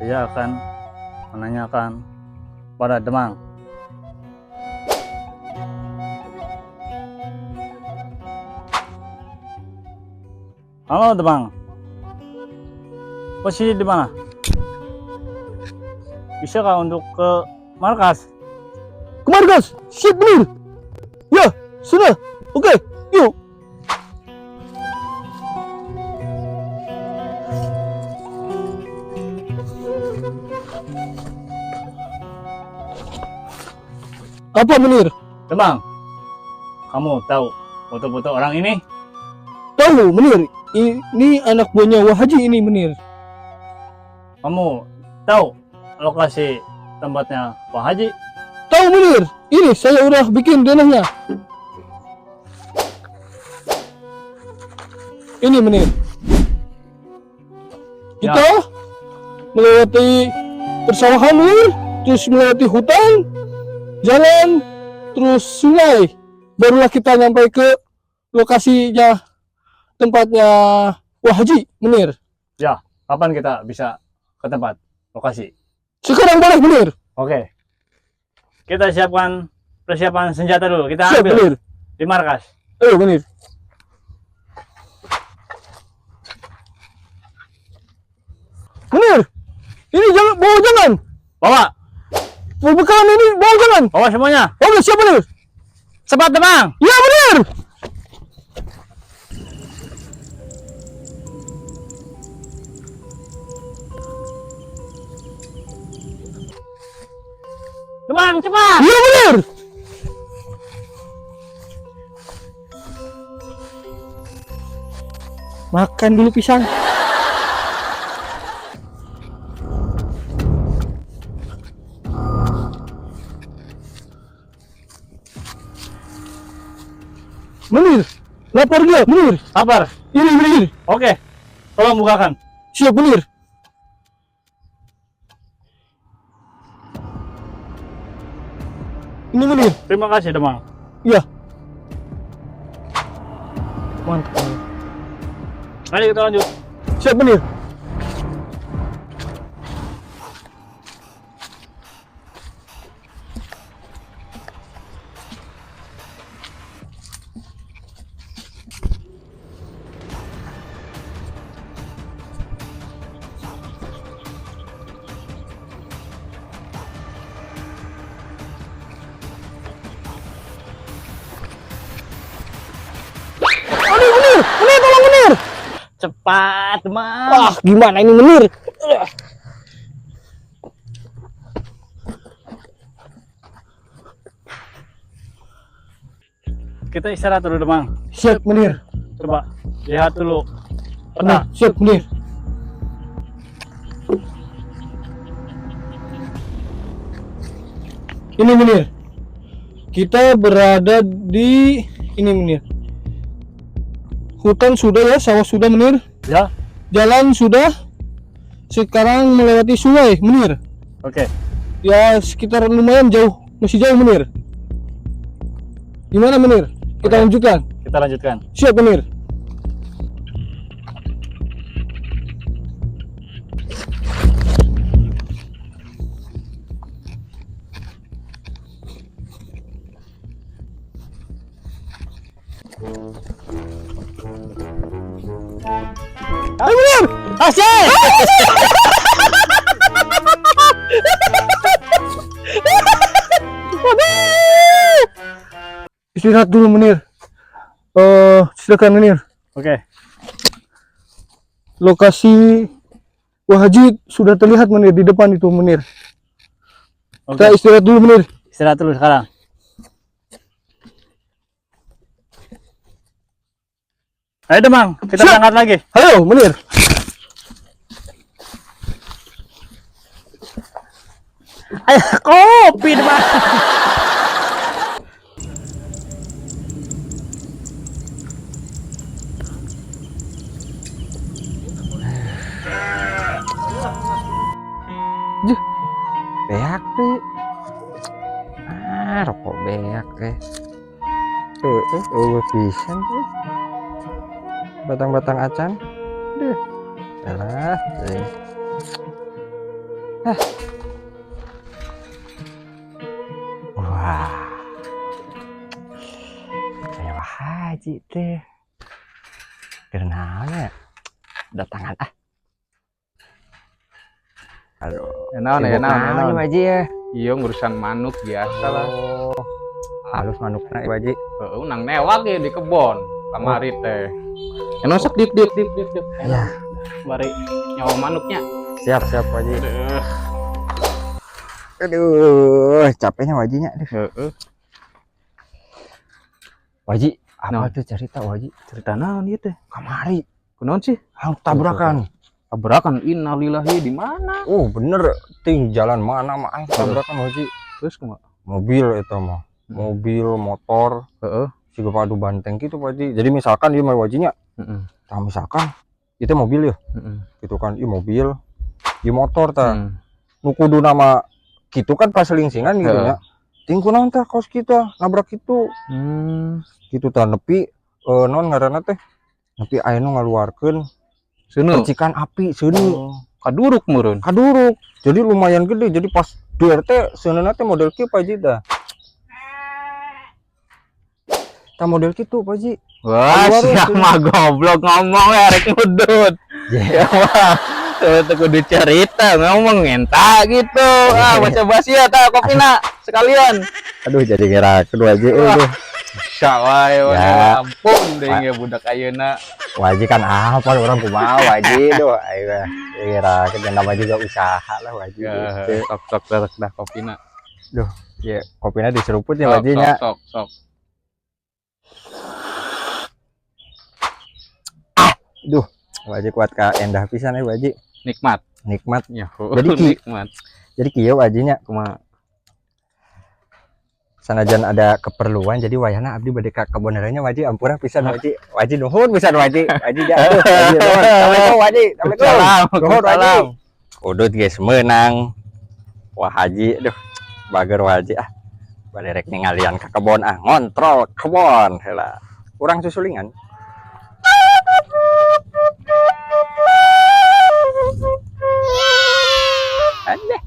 Saya akan menanyakan pada Demang. Halo Demang. Posisi di mana? Bisakah untuk ke markas? Ke markas, siap Menir. Ya, sudah. Oke, yuk. Apa Menir? Demang, kamu tahu foto-foto orang ini? Tahu Menir, ini anak buahnya Wahaji ini Menir. Kamu tahu lokasi tempatnya Pak Haji? Tahu Menir, ini saya udah bikin denahnya. Ini Menir. Ya. Kita melewati persawahan Menir, terus melewati hutan, jalan, terus sungai. Barulah kita nyampe ke lokasinya tempatnya Wahaji Menir. Ya, kapan kita bisa ke tempat lokasi? Sekarang boleh Menir. Oke. Kita siapkan persiapan senjata dulu. Kita Siap ambil Menir. di markas. Ayo Menir. Menir, ini jangan bawa jangan. Bawa, Perbekalan ini bawa jangan. bawa semuanya. Oke, siap Menir. Cepat, Demang. Ya Menir. Demang, cepat. Ya Menir. Makan dulu pisang. Menir, lapor dia, Menir. Sabar. Ini Menir. Oke. Tolong bukakan. Siap Menir. Ini Menir. Terima kasih, Demang. Iya. Mantap. Menir. Ayo kita lanjut. Siap Menir. Aduh, Menir, Menir, tolong Menir. Cepat, Demang. Wah, gimana ini Menir? Kita istirahat dulu, Demang. Siap Menir. Coba lihat dulu. Peta. Siap Menir. Ini Menir. Kita berada di ini Menir. Hutan sudah ya, sawah sudah Menir. Ya. Jalan sudah. Sekarang melewati sungai Menir. Oke. Ya sekitar lumayan jauh, masih jauh Menir. Gimana Menir? Kita Oke. lanjutkan. Kita lanjutkan. Siap Menir. Ayo Menir! Asik! Waduh! Istirahat dulu Menir. Eh, silakan Menir. Oke. Lokasi Wahaji sudah terlihat Menir di depan itu Menir. Oke. Kita istirahat dulu Menir. Istirahat dulu sekarang. Ayo Demang, kita Siap. berangkat lagi. Ayo Menir. Eh, kopi depan. Beak deh. Ah, rokok beak eh. Eh, euweuh pisan eh. Batang-batang acan. Duh. Alah, eh. Ah. Wah. Kayak haji teh. Keur naon ya? Datangan ah. Aduh. Naon ya, Sibuk naon, naon naon. nih, Haji ya? Iya, ngurusan manuk biasa lah. Oh, halus manukna Ibu Haji. Heeh, nang newak ya di kebon kamari teh. Eno sok dip dip dip dip dip. Ya. Bari nyawa manuknya. Siap, siap Haji. Aduh. Aduh, capeknya Wajinya. Aduh. Heeh. Waji, apa Naon? tuh cerita Waji? Cerita naon ieu teh? Kamari, Kunaon sih? hang tabrakan. Tabrakan, innalillahi, di mana? Oh, bener, ting jalan mana mah aing tabrakan Waji. Terus kumaha? Mobil itu mah. Mobil, motor, siga padu banteng gitu Waji. Jadi misalkan dia mah Wajinya, tah misalkan itu mobil ya, gitu kan, ieu mobil, ieu motor tah. Nu kudu nama gitu kan pas selingsingan gitu nya. Ting kunaon tah kos kita nabrak itu. Gitu tah nepi non ngaranna teh nepi aya nu ngaluarkeun Seuneu. percikan api seuneu. Oh, kaduruk meureun. Kaduruk, jadi lumayan gede, jadi pas DRT seuneu teh model kieu Pak Haji tah. Tah model kitu Pak Haji. Wah, Keluar sia itu. mah goblok ngomong ya rek ngudut. Ya mah. Tuh kudu cerita ngomong ngenta gitu. Ah, baca basi ya tah kopina sekalian. Aduh, jadi ngerakeun Haji Wah. aduh. Bisa wae, Ya. ampun deh ya budak ayeuna. Waji kan apa orang kumaha Waji duh ayo ngerakeun dan nama juga usaha lah Waji Ya, gitu. sok sok sok dah kopina. Ya kopina diseruput ya Sok Waji sok nya. sok sok. Duh, Waji kuat ka endah pisan ya Waji. Nikmat. Nikmat. Ya, Jadi nikmat. Jadi kieu Wajinya Kumaha? Sanajan ada keperluan jadi wayahna abdi bade ka kebon heula Waji, ampura pisan Waji. Waji nuhun pisan Waji. Waji jatuh. Waji nuhun. Assalamualaikum Waji. Assalamualaikum. Salam. Nuhun Waji. Salam. Udut geus meunang. Wah Haji, aduh bager Waji ah. Bade rek ningalian ka kebon ah, ngontrol kebon heula. Urang susulingan. Ada.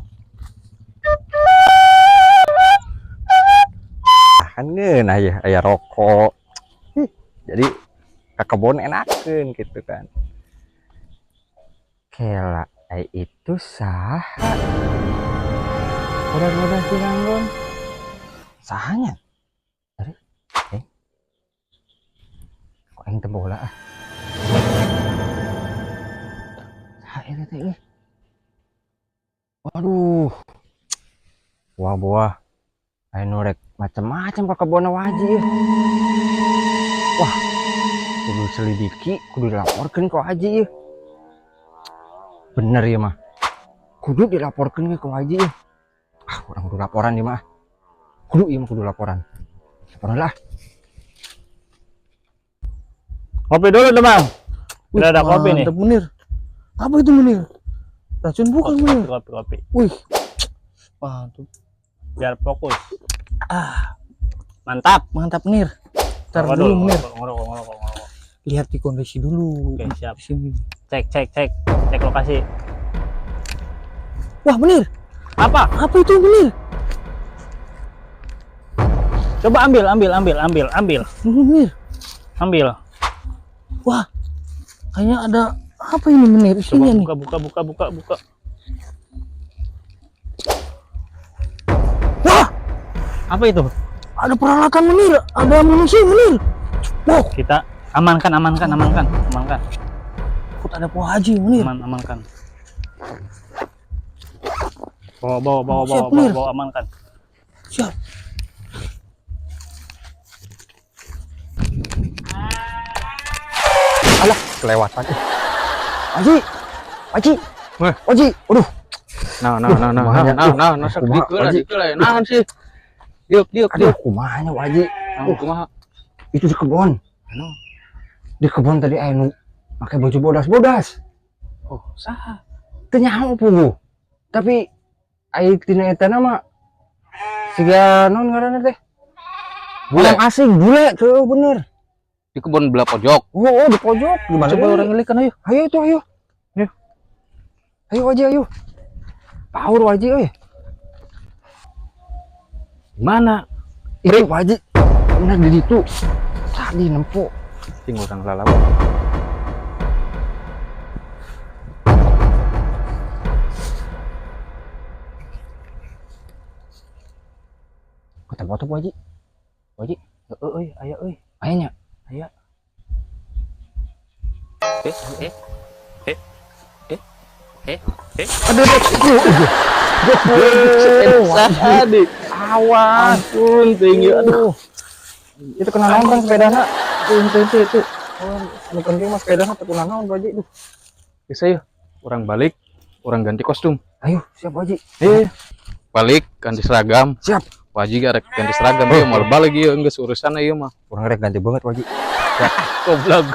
Ah, kan ngeunah ya aya rokok. Ih, jadi ka kebon enakeun gitu kan. Kela ai itu saha? Udah-udah tiranggon. Sahanya? Dari eh. Kok aing teu bola ah. Saha eta teh euy? Waduh. Wah, buah. Aya nu rek macem-macem ka kebon Waji euy. Wah, kudu selidiki, kudu dilaporkeun ka Haji euy. Bener ya mah. Kudu dilaporkeun ke Haji euy. Ah, urang kudu laporan ieu mah. Kudu ieu mah kudu laporan. Laporan lah. Kopi dulu dong, Bang. Udah ada kopi nih. Mantap, Munir. Apa itu, Munir? Racun bukan, Kopi, Munir? kopi, kopi. Wih. Mantap. Biar fokus. Ah. Mantap. Mantap, Nir. Ntar Ngerokok dulu, Munir. ngerokok, ngerokok, ngerokok, ngerokok. Lihat di kondisi dulu. Oke, siap. Di sini. Cek, cek, cek. Cek lokasi. Wah, Munir. Apa? Apa itu, Munir? Coba ambil, ambil, ambil, ambil, ambil, Munir. Ambil. Wah. Kayaknya ada apa ini, Munir? Coba Isinya nih. buka, buka, buka, buka, buka. Wah, Apa itu? Ada peralatan, Munir, ada amunisi, Munir. Wow, Kita amankan, amankan, amankan, amankan, takut ada Po Haji, Munir. Aman, amankan. Bawa, bawa, bawa, Siap, bawa, bawa, Munir. Bawa, amankan. Siap. Alah, kelewatan. Haji. Haji. Wah. Haji. Aduh. Nah, nah, nah, nah, nah, nah, nah, nah, sok dikeula, dikeula. Nahan sih. Diuk, diuk, Aduh, diuk. Kumaha nya, Wak Haji? Nah, kumaha? Itu di kebun. Anu. Di kebun tadi aya nu make baju bodas-bodas. Oh, saha? Teu nyaho puguh. Tapi aya tina eta mah siga naon ngaranna teh? Bule. Orang asing, bule tuh bener. Di kebun belah pojok. Oh, di pojok. Gimana? Coba urang ngelikan ayo. Ayo itu, ayo. Ayo. Ayo Waji, ayo. Power Waji euy. Mana? Itu Waji. Bener di situ. Tadi nempo. Sing urang lalawa. Kata foto Waji. Waji, Heeh euy, aya euy. Aya nya. Aya. Aduh, aduh. Tadi. Awas. Ampun, tinggi aduh. Itu kena naon kan sepedana? Itu. Oh, nu penting mah sepedana teu kena naon Waji. Duh. Bisa ya. Urang balik, urang ganti kostum. Ayo, siap Waji. Eh, balik ganti seragam. Siap. Waji gak rek ganti seragam ieu moal balik ieu geus urusan ieu mah. Urang rek ganti banget Waji. Goblok.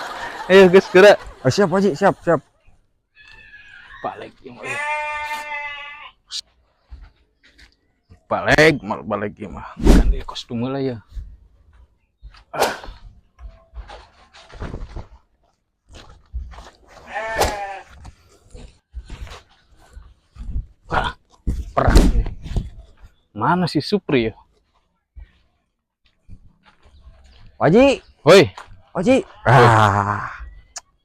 Ayo geus geura. Oh, siap Waji, siap, siap. Balik ieu mah. Balik, mal balik ieu mah. Ganti kostum lah ya. Wah, perang ini. Mana si Supri ya? Waji, Woi, Waji. Ah.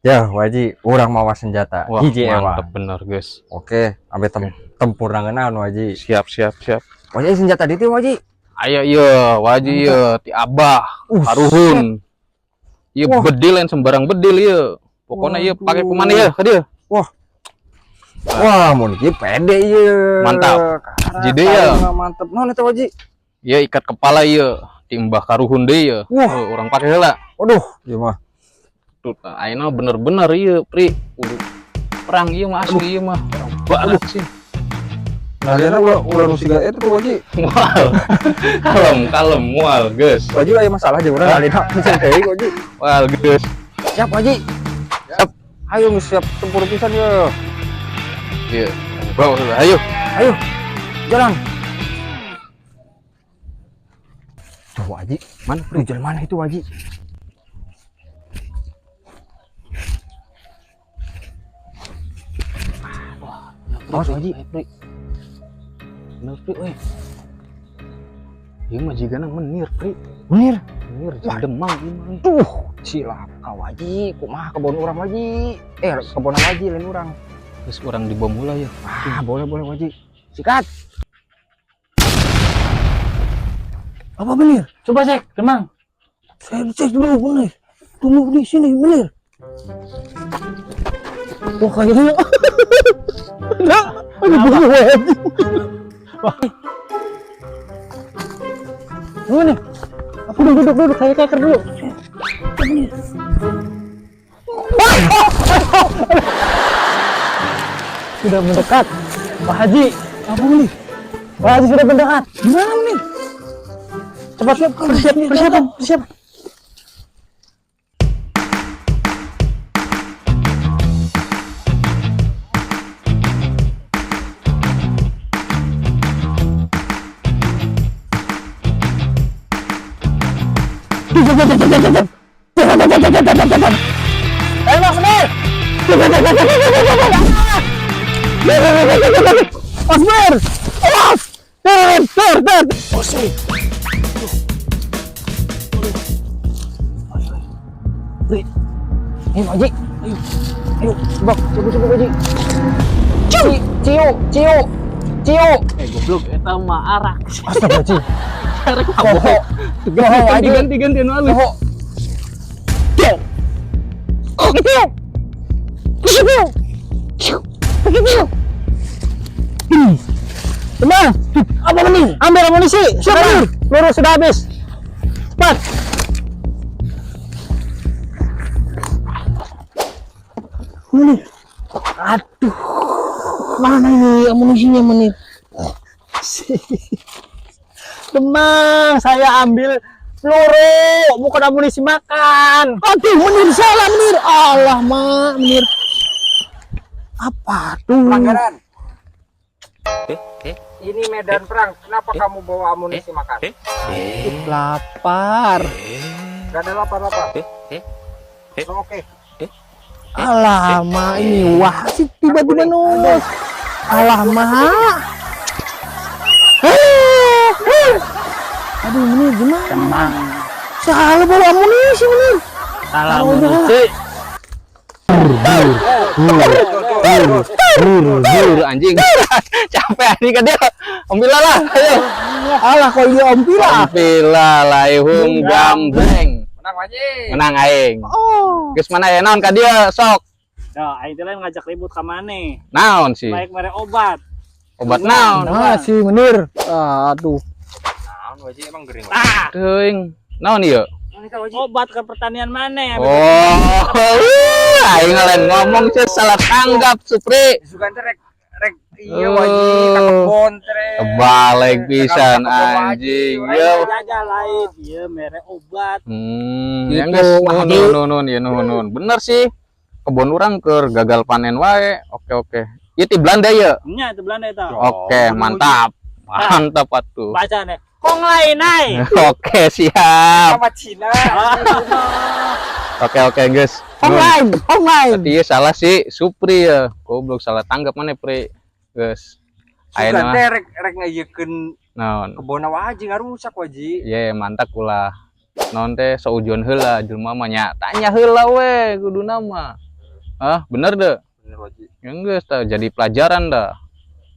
Ya, Waji, urang mawa senjata. Wah, Hiji mantap ewa. bener, guys. Oke, ambil tempur nangeunaan Waji. Siap, siap, siap. Waji senjata ditu Waji. Ayo iya, Waji iya, ti Abah, Karuhun. Iya Wah. bedil yang sembarang bedil iya. Pokoknya iya pakai Waduh. kemana ya, ke dia. Wah. Wah, mun kieu pede ieu. Mantap. Karena Jadi ya. Mantap. Naon eta Waji? Iya ikat kepala iya, ti Mbah Karuhun deui iya. Wah. Oh, orang pakai heula. Waduh, ieu mah. Tuh, nah, ayeuna bener-bener iya, Pri. Kudu perang iya mah asli iya mah. Orang balak sih. Nah, lihat ulah nu siga eta tuh Waji. Mual. Kalem, kalem, mual, geus. Waji aya masalah jeung urang alina teuing Waji. Mual, geus. Siap Waji. Siap. Ayo geus siap tempur pisan ye. Iya. Bawa heula, ayo. Ayo. Jalan. Tuh Waji, Mana, Pri? Jalan mana itu Waji? Awas Waji. Pri. Bener, Pri, euy. Ieu mah jigana menir, Pri. Menir. Menir Wah. Demang ieu mah. euy. Tuh, cilaka Waji, kumaha kebon urang Waji. Eh, kebon Waji lain urang. Geus urang dibom heula ya. Ah, boleh boleh Waji. Sikat. Apa bener? Coba cek, Demang. Saya cek dulu bener. Tunggu di sini bener. Wah kayaknya ada ada bunga Waji. Wah. Tunggu nih. Aku duduk duduk duduk saya keker dulu. Sudah mendekat. Pak Haji, Apa nih? Pak Haji sudah mendekat. Gimana nih? Cepat persiap, persiapan, persiapan. Tembak, Semir! Osmer! Awas! Ter, ter, ter. Ayo Waji. Ayo. Ayo, coba coba coba Waji. Ciu, ciu, ciu. Ciu. Eh goblok eta mah arak. Astaga, Waji. Arek Poho. Poho Ganti Waji. ganti ganti anu halus. Poho. Demang, Apa bener? ambil amunisi. Siap, Sekarang. Menir. Peluru sudah habis. Cepat. Bener. Aduh. Mana ini? amunisinya, Menir. Demang, saya ambil peluru, bukan amunisi makan. Aduh, Menir salah, Menir. Alah, mak, Menir. Apa tuh? Pelanggaran. Ini medan perang. Kenapa kamu bawa amunisi makan? Lapar. Gak ada lapar-lapar. Oke. Alah, mak, ini wah sih tiba-tiba nus. Alah, mak. Eh, eh. Aduh, Menir gimana? Demang. Salah bawa amunisi, Menir. Salah Tahu dah. amunisi. Brur, brur, anjing. Capek anjing kan dia. Ambil lah, ayo. Alah, kalau dia om pila. Ampila lah ihung gambreng. Menang aja. Menang aing. Oh. Geus mana ya naon ka dia sok. Nah, aing teh lain ngajak ribut ka maneh. Naon sih? Baik mere obat. Obat naon? Nah, si Menir. Aduh. Naon wajib emang gering. Ah, Teuing. Naon ieu? Obat ke pertanian maneh. Oh, aing lain ngomong sih salah tanggap, Supri. Sugan teh rek rek iya wajib ka kebon teh. Kebalik pisan anjing. Yo. Jaga lain, ieu mere obat. Ya Gitu, geus nuhun Wahyu. nuhun nuhun ya nuhun nuhun. Bener sih. Kebon urang keur gagal panen wae. Oke oke. Ieu ti Belanda ya? Nya itu Belanda itu. Oke, mantap. Mantap atuh. Baca nih. Kong lain ai. Oke, siap. Sama Cina. Oke oke, guys. Online, online. Berarti ieu salah sih Supri ya. Goblok salah tanggap mana, Pri. Geus. Sugan Ayeuna mah teh rek rek ngayekeun naon? kebon wajib ngarusak wajib. Ye, mantap ulah. Naon teh seujon heula jelema mah nya. Tanya heula we kuduna mah. Ah, bener deh. Bener wajib. Ya geus tah jadi pelajaran dah.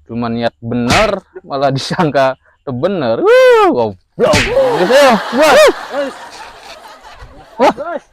Cuma niat bener malah disangka teu bener. Wuh, goblok. Geus ayo, buat. Terus. Terus.